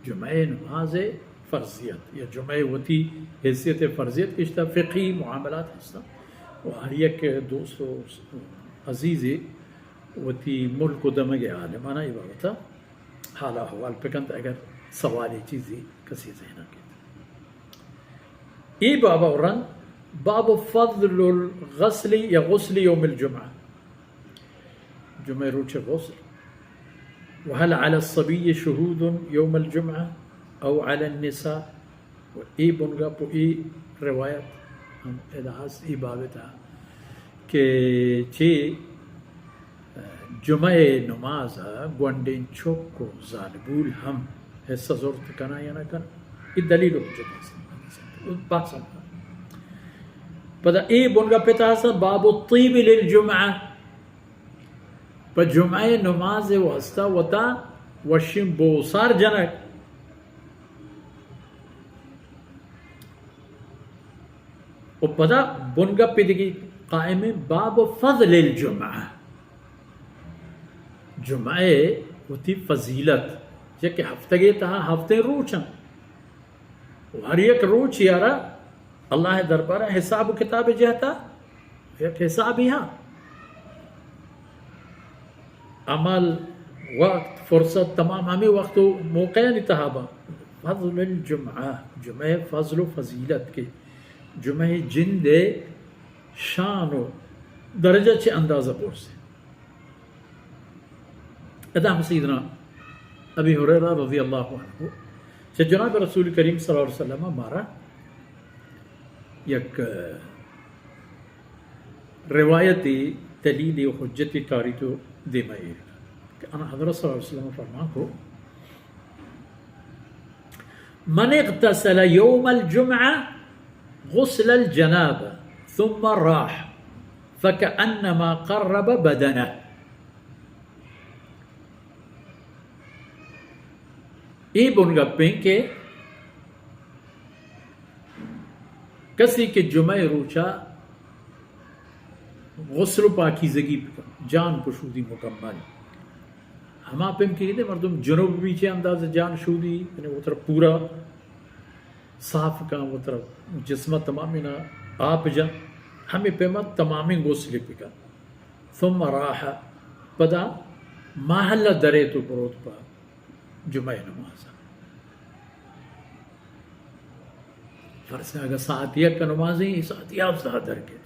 جمعہ نماز فرضیت یا جمعہ وتی حیثیت فرضیت، اشتا فقہی معاملات ہستن و ہر یک دوست و عزیزی وتی ملک و دمگ عالمانا ای بابتا حال احوال پکنت، اگر سوالی چیزی کسی ذہنا کیت۔ ای بابا رند باب فضل الغسل یا غسل یوم الجمعہ، جمعہ روچ غسل، وهل على الصبي شهود يوم الجمعة أو على النساء، و ای بنگپ و ای روایت ہم ادا ہست ای بابتا کہ چی جمعہ نماز ء گونڈیں چک و زالبول ہم حصہ زرت کناں یا نہ کناں؟ اے دلیل و حجت است۔ بحث ہم۔ پدا اے بنگا پتا ہستن باب الطیب للجمعہ، پہ جمعہ نماز واسطہ وتا وشیں بوسار جنگ۔ و پدا بنگپے دگہ قائم انت، باب فضل الجمعہ، جمعہ وتی فضیلت، چیا کہ ہفتگے تہا ہفتیں روچ انت و ہر یک روچے ء را اللہ ء دربار ء حساب و کتاب ء جہت ء یک حسابے ہاں۔ عمل، وقت، فرصت، تمام ہمے وقت و موقعانی تہا باں۔ فضل الجمعہ، جمعہ فضل و فضیلت کہ جمعہ جند ء شان و درجہ چہ اندازہ برز انت۔ ادا ہم سیدنا ابی ہریرہ رضی اللہ عنہ چہ جناب رسول کریم صلی اللہ علیہ وسلم مارا یک روایت دلیل و حجت کاری تو دیما ایر کہ ان حضرت صلی اللہ علیہ وسلم فرمان کو، من اغتسل یوم الجمعہ غسل الجنابہ ثم راح فکأنما قرب بدنہ۔ اے بنگپیں کہ کسی کہ جمعہ روچا غسل و پاکیزگی بکن، جان پشودی مکمل۔ ہما پیم کہ دے مردم جنوب بھی چہ انداز جان شودی، یعنی وترا پورا صاف کن، وترا جسم تمامی نا آپ جن، ہمیں پیما تمامیں غسل بکن۔ ثم راح، پدا محلہ درے تو بروت پا جمعہ نماز۔ فرض اگر ساعت یک نمازیں، ساعت یازدہ در کیت۔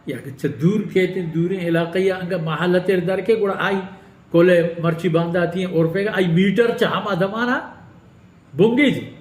یا کہ چہ دور کیت، دوریں علاقہ یا انگا محلہ تیر در کے، گڑا آئی کل مرچی بانداتی ہیں عرفے گا، آئی میٹر چہ ہما دمانا بنگے جی۔